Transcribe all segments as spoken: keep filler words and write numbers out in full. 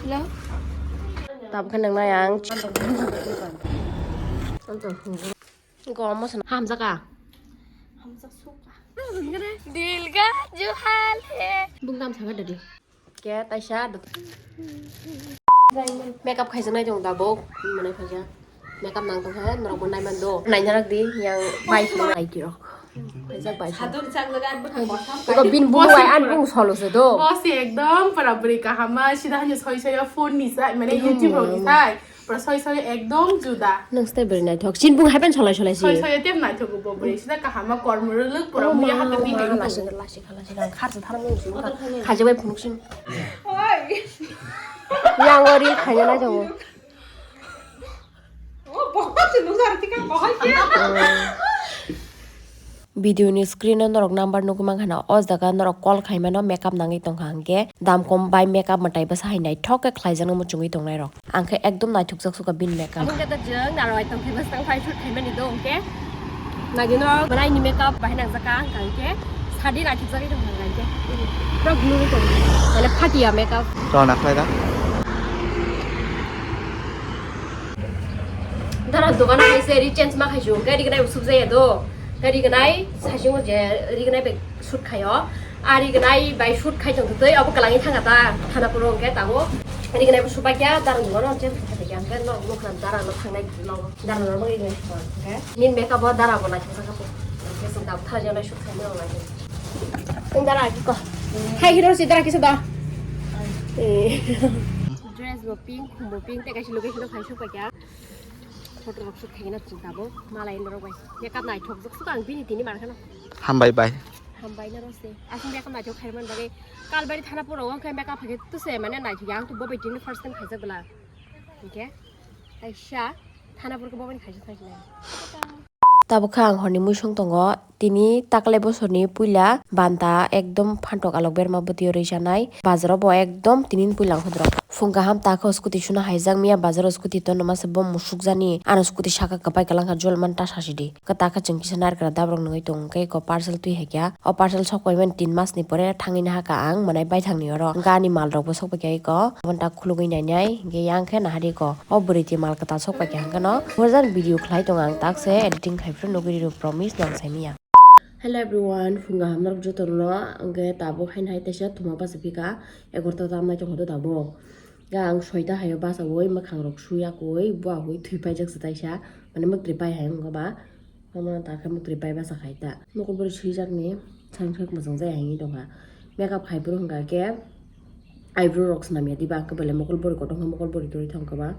Tabuk khe nang nai ang. Gom moso hamjak a. Dil ka jo hal hai. Bung tam sabar dadi. Ke taisa. Makeup khaijak nai tong tabuk. Mane khaijak. Makeup nang tong khe norok bo nai man do. Nai narak di yang bai phano nai di rok. Khaijak bai phano. Sadun chak laga an bwkhak kotham. Eko bin bung bai an bung solo se do. Boss ekdom pura bwrwi kahama sida hani soi soi phone ni sai mane YouTube rok ni sai. Pura soi soi ekdom juda. Nang stay beri naithok. Chin bung hai pen solai solai si. Soi soi tem naithok bo beri. Sida kahama kormo rwlwk pura muya hata di hai. Lasi lasi khala si nang khar sa thar mung si. Khaje bai phunuk sin. Oi. Yang ori khanya nai jago. Oh, bohot se nung jar tika bohot ke. Video ni screen o norok number nugwi mankha na, o jaga norok call khai mano, makeup nangwi tongkha hwnkhe dam kom bai makeup mwtai bwsa hai naithok khe khlaijaknai muchungwi tongnai rok. Ang khe ekdom naithokjak sukha bini makeup. Hwnkhe ta jwng narwai tongkhe bwskang phai shoot khaimani do hwnkhe. Nagino bwnaini makeup bahai nangjak kha hwnkha hwnkhe sadi naithokjagwi tongkha hwnkha hwnkhe. Pura glue tong. Mane phatiya makeup. Chona khlai da. Dara dogan hai se rechange ma khai ju, gari gnai usuk jaya do, gari gnai sasing je ri gnai bai shoot khayo, ari gnai bai shoot khai tong tei abo kalangni thanga ta thana puro ke tabo, ri gnai bo supa kya dara dogan change khai kya ke no no khna dara no thangnai no dara no ri gnai ke nin makeup bo dara bo na thang ka po ke sung da thara jana shoot khai no na ke dara ki ko hai hero si dara ki sa da. Dress bo pink, khum bo pink, te kaisa location o phai sok paikha. Photo rok shoot khaina chwng tabuk malai norok bai. Makeup naithok jak sukha ang bini tini mar kheno. Hambai bai. Hambai norok se. Aswk makeup naithok khaimani bagwi Kalbari thana puro o khe makeup phai khe tuse mane naithok ya ang to bo bai tini first time khaijak bwla. Hwnkhe taisa thana puro khe bo bai khaijak khaijak. Tabuk khe ang horni muisung tongo. Tini taklai bosorni puila banta ekdom phantok alok berma bwtwi rwi sanai. Bazaro bo ekdom tini puila wngkha dorok. Phung kaham ta khe o scooty suna haijak miya bazaro scooty tonno masa bo musuk jani. Ano scooty saka kwpai kwlangkha jol man ta sasidi. Kwtak khe chwng kisa narikra dabrok nungwi tongo khe eko parcel twi haikha. O parcel sok paimani tin masni pore thangwi nahakha ang mwnai baithangni oro. Gani malrok bo sok paikha eko. Aboni tak khulugwi nainai hwnkhe yang khe nahari eko. O bwrwi twi mal kwtal sok paikha hwnkhe no. Hojani video khlai tongo ang tak se editing khai phuru nugwi rw promise nang saimanya. Hello everyone, phung kaham norok jotono, hwnkhe tabuk haino hai teisa thuma basa phika, egarota tamnai tongkha do tabuk. Ga ang soita haio basaui mwkhang rok suya koi, bua hui thwi paijak se taisa, mane mwktwi pai hai wngkha ba, omo ta khe mwktwi pai basa khai ta. Mokol bwrwi swijak ni, sangsak mwchang jai hai wngwi tongkha. Makeup khai phuru hwnkha khe, eyebrow rok swnam ya diba, ang khe belai mokol bwrwi kotor khe mokol bwrwi torwi thang khe ba.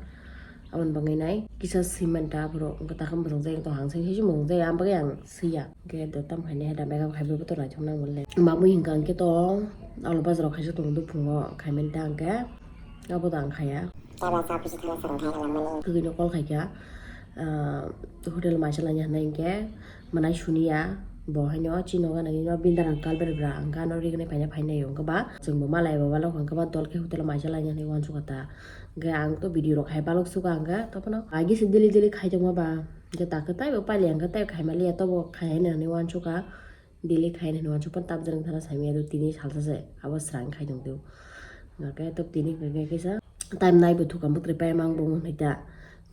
Aboni bagwi nai kisa swi man ta aphuru, wngkha ta khe mwchang jai wngkha, ang se hiji mwchang jai, ang bagwi ang swi ya. Hwnkhe do tam khainai hai da makeup khai phuru bo to naithok nang mole. Mamui hwnkha hwnkhe to alo bazaro khaisa tongo buphango khai mani ta hwnkhe abo to ang khaya. Kwkwi no call khaikha, ah, hotel maisa laina hinwi hwnkhe. Mwnai suniya, bo haino chini nogo nangino bini dara kalbari bra ang gano rigini phaina phainai wngkha ba, chwngbo malai bo balok wngkha ba dol khe hotel maisa laina hinwi uansukha ta. Hwnkhe ang to video rok hai balok sukha hwnkhe tophano agise daily daily khai tongma ba, hwnkhe takhe taibo pailiya hwnkhe taibo khaimaliya tobo khai hinwi uansukha, daily khai hinwi uansukha tabjani thana saimaya do tini salsa se abo swrang khai tongtio. Hwnkhe to tini hwnkhe kisa time naibo thukha mwkhwtwi paimang bo wngkha ta.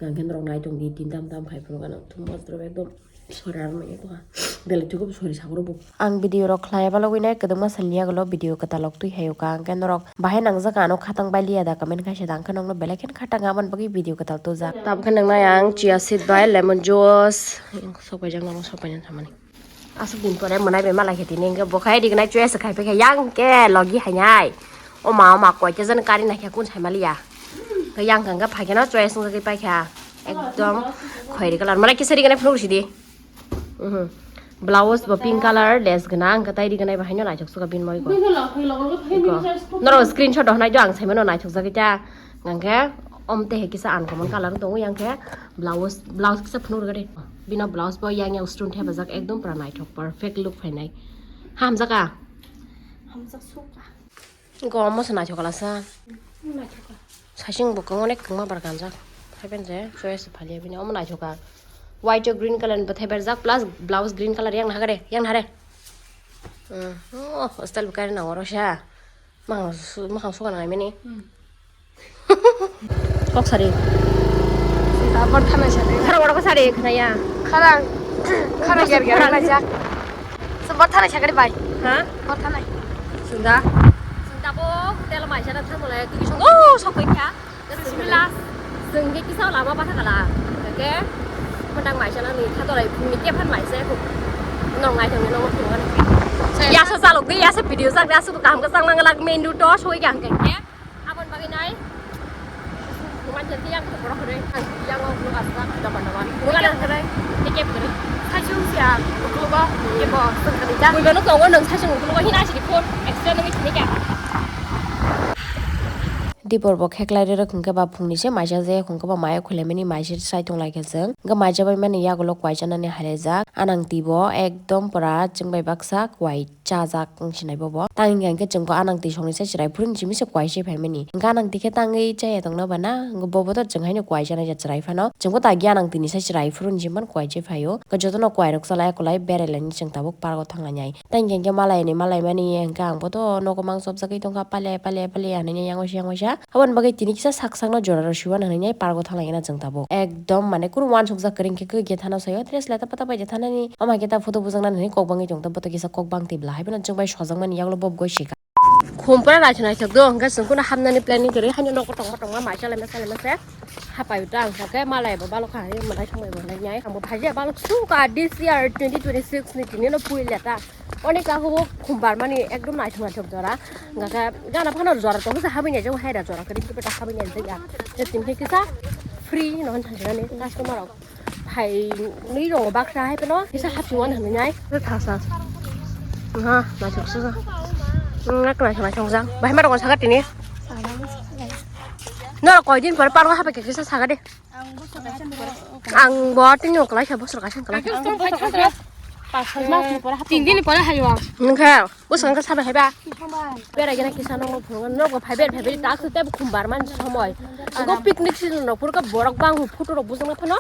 Hwnkhe norok nai tongdi tin tam tam khai phuru gana thumbo ekdom. Sori aro nai tongkha. Belai thugo sori sagoro bo. Ang video rok khlai balogwi nai kwdwngma salni yagulo video kwtal rok twi hayo ka hwnkhe norok bahai nangjak ano khatang bailiya da comment khaisa da hwnkhe nokno belai kheno khatang aboni bagwi video kwtal tujak. Tabukhe nangnai ang chia seed bai lemon juice. Sok paijak nogo sok paina thamani. Aswk din pore mwnai bai malai khe tini hwnkhe bo khai rignai choice khai paikha yang khe logi hainai. O ma o ma koi khe jani kari naikhe kun sai maliya. Hwnkhe yang hwnkhe phaikhe no choice wngwi paikha. Ekdom khoiri colour. Mwnai kisa rignai phunuk sidi. Mhm. Blouse bo pink colour, lace gwnang, hwnkhe tai rignai bo haino naithok sukha bini moi bo. Norok screenshot rok hinai do ang saimano naithok jagwi ta. Hwnkhe omte he kisa uncommon colour tongo yang khe blouse, blouse kisa phunuk rwgadi. Bino blouse bo yang yang stone thepajak ekdom pura naithok perfect look phainai. Hamjak a? Hamjak sukha. Gom moso naithok lasa. Naithok. Sasing bo kwng onek kwngma bar ganjak. Haiben je choice phalia bini omo naithok a. White o green colour ni bwthai berjak plus blouse green colour yang nahagade yang nahare. Hmm. Oh, style bwkari na oro sa. Makhang su-, makhang suka nangai mani. Hmm. Kok sari. Sita bor thanai sari. Khara bor ko sari khnaya. Khara, khara ger ger khara. Laja. Sita bor thanai sari bai. Ha? Bor thanai. Sunda. Sunda bo hotel mai sana thamole tiki songo sokoi kha. Bismillah. Sengke kisa lama patha kala. Oke. Mendang mai sana ni khatolai phungni kephan mai se. Nong ngai thang nong thang. Ya sa salok de ya sa video sak ya sa kam ka sang nang lak menu to soi kang ke. Abon bagwi nai. Bukan jadi yang kedua orang kere. Yang mau keluar asal kita mana mana. Bukan yang kere. Tiket kere. Saya sih ya. Keluar. Keluar. Bukan lo kau nang saya sih keluar hina sih phone. Extra nang ini ya. Dibor bo kheklai rwrwk hwnkhe ba phungni se maisa je hwnkhe ba maya khulemani maisa sai tong lai khe chwng. Hwnkhe maisa bai mani yagulo kwai chanani hai rwjak. Anang twi bo ekdom pura chwng bai baksa kwai chajak wng sinai bobo. Tang hwnkhe hwnkhe chwng bo anang twi songni se chwrai phuru ni simi se kwai se phaimani. Hwnkhe anang twi khe tangwi chaya tongna bana. Hwnkhe bobo to chwng haino kwai chanai ya chwrai phano. Chwng bo ta giya anang twi ni se chwrai phuru ni simi kwai se phaio. Hwnkhe jotono kwai rok chalai kwlai berai laini chwng tabuk park o thang lainai. Tang hwnkhe hwnkhe malai ni malai mani hwnkhe ang bo to nogo mang chopjagwi tongkha pale pale pale hinui yang waisa yang waisa. Aboni bagwi tini kisa sak sakno jora rw siwan hinui park o thang laina chwng tabuk. Ekdom mane kunu uansukjak kwrwi hwnkhe kwkhe thana sayo. Tres le tapa tapa je thanani. Ama hwnkhe ta photo bujaknani hinui kok bangwi tongkha. Boto kisa kok bang twi bwla hai phano chwng bai sojakmani yagulo bob goi sika. Khum pura naithok naithok do hwnkhe chwng kunu hapnani planning kwrwi. Haino nogo tongma tongma mai chalai ma chalai ma se. Hapai uta ang hwnkhe malai bo balok hai mwtai thangbai bo nai nai. Ang bo phaijak balok suka this year twenty twenty-six ni tini no puila ta. Onek ta hubo khum barmani ekdom naithok naithok jora. Hwnkhe gana phano jora tongo se habwi naijak hai da jora kwrwi khe beta habwi naijak ya. Je tini khe kisa free no hwn thangsinani customer rok phai nwi rongo baksa hai phano kisa hapsi wan hwnwi nai. Thasa. Ha, naithok susa. Nak naithok naithok jang. Bahai ma rongo saka tini. Norok koi din pore park o hapai khe kisa saka de. Ang bo tini ukulai khe bosor kaisa ukulai khe. Tin din pore hayo ang. Nungkha bosor ka sabai haiba. Berai gana kisa nongo phungo nogo phaibai phaibai tak te khum barman somoi. Go picnic season rok purka borok bang photo rok bujang phano.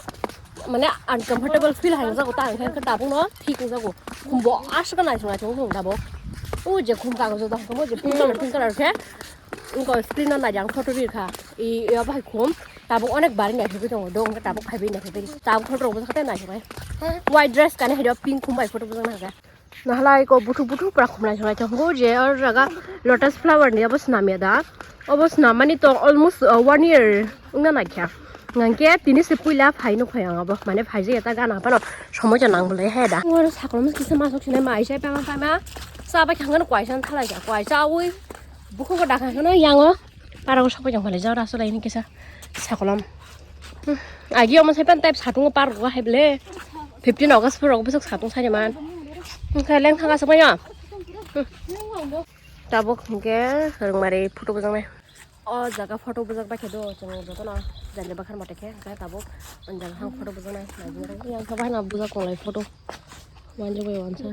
Mane uncomfortable feel hai jago ta ang khe tabuk no thik jago. Khum bo asuk nai sunga chung dabo. O je khum ka go da mo je pink color pink color khe. Ngo screen no nai ang photo ri kha. I ya bai khum. Tabuk onek bari naithogwi tongo, do wngkha tabuk phaibai naithogwi. Tabuk photo rok bwsakhe naithogwi. White dress kanwi hai do pink khum bai photo bwsaknai hwnkhe. Nahalai ko buthuk buthuk pura khum naithok naithok tongo je oro jaga lotus flower ni abo swnam ya da. Obo swnam mani to almost, uh, one year wngna naikha. Hwnkhe tini se puila phai nukphai ang abo mane phaijak ya ta gana phano somoi cha nang bolai hai da. Oro sakolom kisa masuk sinai mai sai pama pama. Sa bai khangano kwaisa thalai kha kwaisa ui. Bukhuk dakha khano yango. Parao sokphaijak phalai jora aswk laini kisa sakolom. Hmm. Agi omo sai pan type satungo park o hai ble. Fifteen August phuru rok bwswk satung sai man. Wngkha leng thang aswk manya. Hmm. Tabuk hwnkhe rwngmari photo bwjaknai. O jaga photo bwjak bai khe do chwng jotono jani bakhan mate khe hwnkhe tabuk o jaga hang photo bwjaknai. Yang khe bai na bwjak tonglai photo. Manjak bai wansa.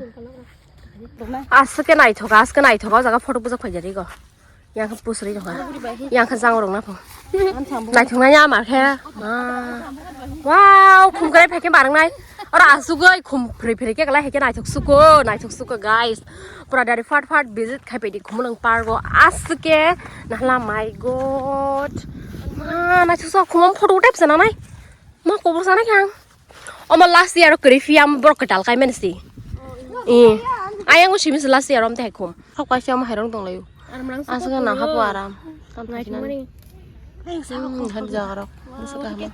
Aswk khe naithok aswk khe naithok o jaga photo bwjak phai jari go. Yang khe pusri tongkha. Yang khe jang rok na pho. Naithok nai ama khe. Ah. Wow, khum krai phai khe barang nai. Ora asugoi khum phri phri khe kalai hai khe naithok suko, naithok suko guys. Pura dari fat fat visit khai pedi khum nang pargo aswk khe. Nahla my god. Ah, naithok suko khum photo type sana nai. Ma kobor sana khe ang. Omo last year o kwrwi phiya omo borok kwtal kai mani si. I. Ayang o simi se last year o omo tei hai khum. Hok kaisa omo hai rong tong laio. Aswk nang hapo aram. Tam thai nani. Hmm, hai jaga rok. Aswk kaham.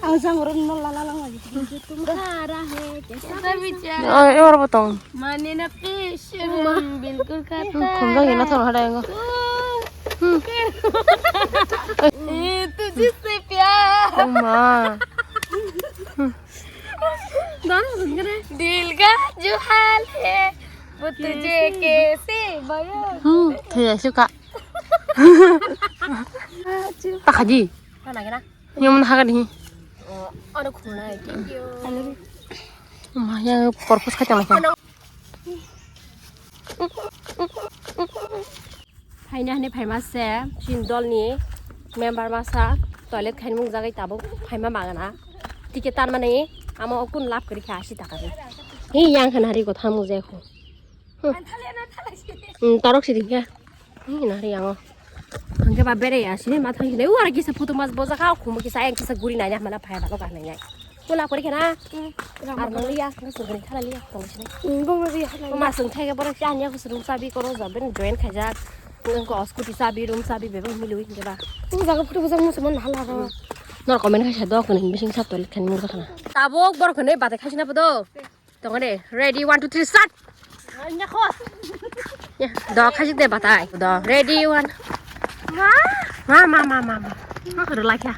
Ang jang oro no la la lang lagi. Oi, oro bo tong. Mane na pe shubham bilkul khata. Hmm, khum jang ina thang hada yango. Hmm. Eh, tujhse pyar. Oh ma. Hmm. Dil ka jo hal hai, wo tujhe kaise bayan. Hmm, thai asu ka. Takhaji. Mana kena? Yang mana haga dini? Oh, ada khuna itu. Ma, yang korpus kacang lagi. Phaina hwnwi phaima se chini dolni member masa toilet khaimung jagwi tabuk phaima magana. Ticket tanmani amo o kun lab kwrwi kha asi taka ni. Hi yang khan hari ko thamung je khu. Hmm. Hmm, torok si dikhe. Hi na hari yango. Hwnkhe ba bere ya, sini ma thang sini. Uara kisa photo mas boja kha, khum kisa, ayang kisa guri nai, mana phai ba, loka nai nai. Kula kori khana. Hmm, rama Ar nang liya, nang sugri khala liya, tong sini. Hmm, bong liya, khala liya. Ma sung thai ke borok cha niya, kusum sabi koro jaben join khaijak. Nang ko scooty sabi, room sabi, bebang milui hwnkhe ba. Ujaga photo boja musuman hala ro. Nor comment khaisa dok, nang bising sab toilet khani murga khana. Tabok borok khani bate khaisina bodo. Tongre, ready, one, two, three, start. Nya, do, khajik de batai. Do, ready, one. Ma, ma, ma, ma, ma. Ma, rwlai kha.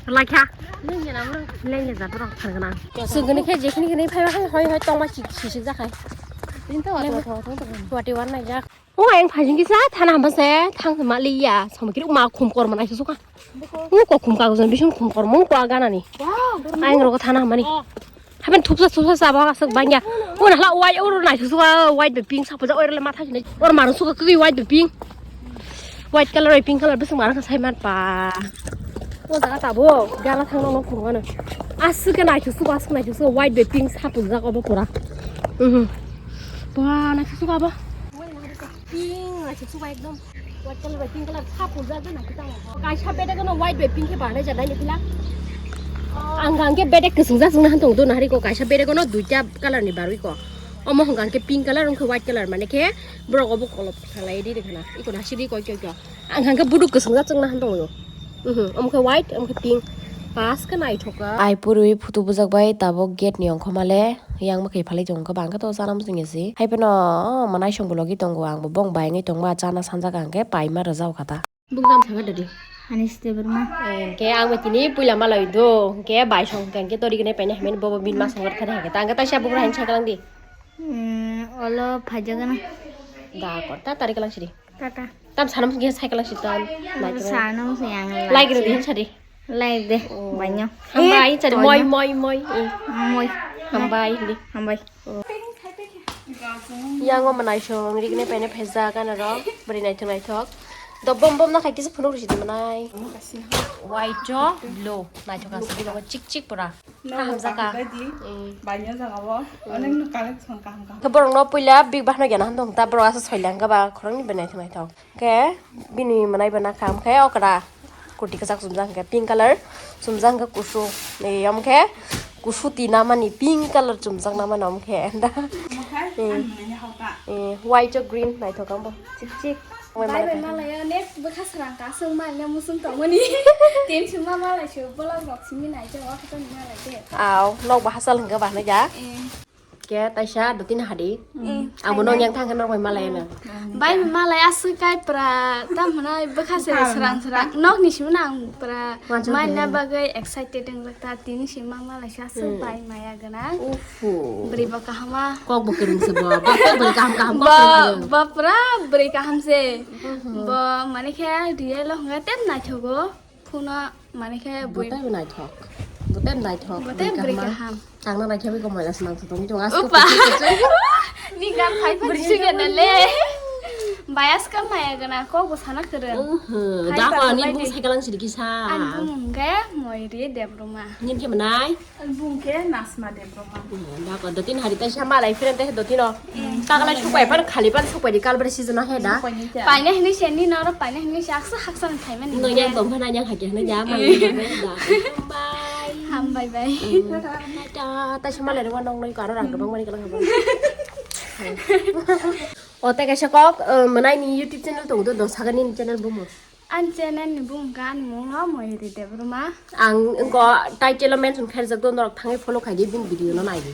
Rwlai kha. Lengya na, bro. Lengya ja, bro, thang gana. Suguni khe, jekhini khini phai, phai, hoi, hoi, tongma sik, sik, sik, jakhai. Ini to, wati, wati, wati, wati. Wati, wati, nai jak. O, ayang phai jingkisa, thana hamba se, thang ma liya, sama kiri, ma khum kor mana, suka. O, ko khum ka, bising khum kor, mo, ko agana ni. Wow, ayang roko thana hamba ni. Haben thupsa thupsa sabo aswk bangya. O nahla white oro naithok suka white bai pink sapo ja oro le matha sinai. Oro marung suka kwi white bai pink. White color bai pink color bwswk marang sai man pa. O jaga tabo gala thangno no phungo no. Aswk khe naithok suka aswk naithok suka white bai pink sapo ja obo pura. Mhm. Ba naithok suka abo. Pink naithok suka ekdom. White color bai pink color sa pujak na kita. Kaisa bede kono white bai pink khe barnai jadai ni pila. Ang hwnkhe bede kwswng jak swngna hantong do nahari ko kaisa bede kono duita color ni barwi ko. Omo hwnkha hwnkhe pink color wngkhe white color mane khe borok obo kolop khalai di khana. Iko nasi di koi koi koi. Ang hwnkhe buduk kwswng jak swngna hantong do. Mhm, omo khe white, omo khe pink. Pas khe naithok kha. Ai purwi photo bujak bai tabok gate ni ongkhoma le yang mwkhai phalai tongo khe bang khe to chana muchung esi. Hai phano, oh, mwnai song bo logi tongo ang bo bong bai wngwi tongma chana sanjak ang khe paima rwjak kha ta. Bukdam thangkha dadi. Ani stay berma. Hwnkhe ang bo tini puila malai do. Hwnkhe bai song hwnkhe tori gwnai paina himani bobo bin ma song kha hwnkhe ta ang khe taisa bugra hin sai kalang di. Hmm, olo phaijagana. Da kor ta tari kalang sidi. Tata. Tam sanam hwnkhe sai kalang sidi tam. Sanam se yang. Like rwdi hin sadi. Like de. Oh. Banyo. Hambai hin sadi. Moi moi moi. Moi. Hambai hindi. Hambai. Yang o mwnai song rigni paine phaijak ano ro bwrwi naithok naithok. Do bom bom na khai kisa phunuk rwsidi mwnai. White cho blue naithok aswk di bago chik chik pura. Kaham jaka. Bainyo jaga o. Onek no collection kaham kaham. Khe borok no puila big bahno gana han dong ta borok asa soilangka ba khoroknwi bai naithok naithok. Khe bini mwnai bana kam khe okra kurti kwchak chumjak hwnkhe pink color chumjak hwnkhe kusu ni yom khe kusu tina mani pink color chumjak na mani om khe da. White o green naithok ang bo chik chik. Bai bai malai o net bwkha srang ka swng mani musung tongmani tin sima malai se bolong rok simi nai jeng o khe malai de. Aw nok bo hachal hwnkhe ba hwnwi da. Khe taisa dotino hadi. Ang bo nong yang thang khe norok bai malai no. Bai malai aswk kai pra tam hwnai bwkha se srang srang nok ni simi nang pra maina bagwi excited wng jak ta tini se ma malai sa aswk bai maya gwnang. Bwrwi bo kahama. Kok bo kwrwng se bo. Bo kok bwrwi kaham kaham kok kwrwng. Bo pra bwrwi kaham se. Bo mane khe real o hwnga tem naithogo. Phone o mane khe bui. Botai bo naithok. Botai naithok. Botai bwrwi kaham. Tangna naikhe biko moila se nang thotong thong. Upa. Ni gan phai phai sing na le. Bias ka maya gana kok bo sana kwrwng. Da ko ni bung sai kalang sidi kisa. An bung hwnkhe Moiri Debruma. Nin khe mwnai. Bung khe Nasma Debroma. Da ko dotin hari taisa malai friend taisa dotino. Pagla supai pan khali pan supai di kalbari season he da. Paina hini se ni noro paina hini se aksa haksa ni thaimani. No yang tong khana yang hakya hana ya malai da. Hambai. Hambai bai. Ta ta se malai ro nong noi karo rang bang mani kalang. O te kaisa kok mwnai ni YouTube channel tong do do sagani channel bumo. Ani channel ni bung kha ani mung no Moiri Debruma. Ang wngkha title o mention khaijak do norok thangwi follow khaidi bini video no naidi.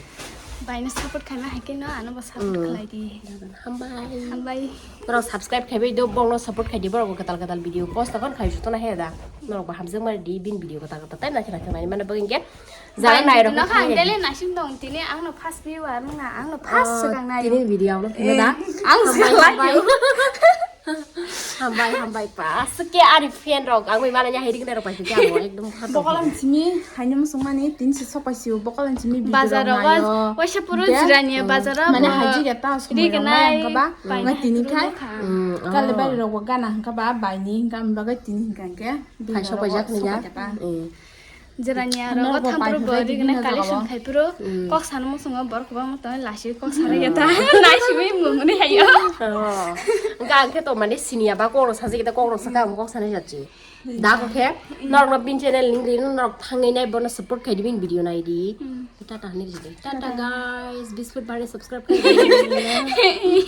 Baino support khaima hai khe no ano bo support khlai di. Hambai. Hambai. Norok subscribe khaibai do bong no support khaidi borok bo kwtal kwtal video post tokon khai jutona he da. Norok bo hamjak mari di bini video kwtal kwtal tai naithok naithok nai mano bagwi khe. Jara nai rok no kha ang daily nasing tong tini ang no first viewer wngna ang no first swkang nai. Tini video ang no phunuk da. Ang se like. Hambai hambai pa. Aswk khe ani fan rok ang bai mana nya hiring nai rok pai khe ang ekdom khato. Bokol ang simi haino musung mani tin si sok pai si bokol ang simi video bazar rok nayo. Waisa puro jirani bazar rok. Mane haji ga ta sumai rok nai ang kaba. Ngai tini khai. Kale bari rok bo gana hangka ba bai ni hangka am bagai tini hangka hangke. Hai sok pai jak ni ya. Jerani aro Norok bo thamphuru paithak bo bai rigna bibinno kali jagao. Song khaipuru Mm. Kok sana musungo borok kwbangma tong lasi kok sana ya ta. Nai siwi mumuni hayo. Oh. Hwnkhe ang khe to mane siniya ba kok rok saji kita kok rok saka ang kok sana jachi. Da ko khe norok no bin channel ning ri norok thangai nai bono support khai di bin video nai di. Mm. Tata hini di. Tata guys, biscuit bare subscribe khai di.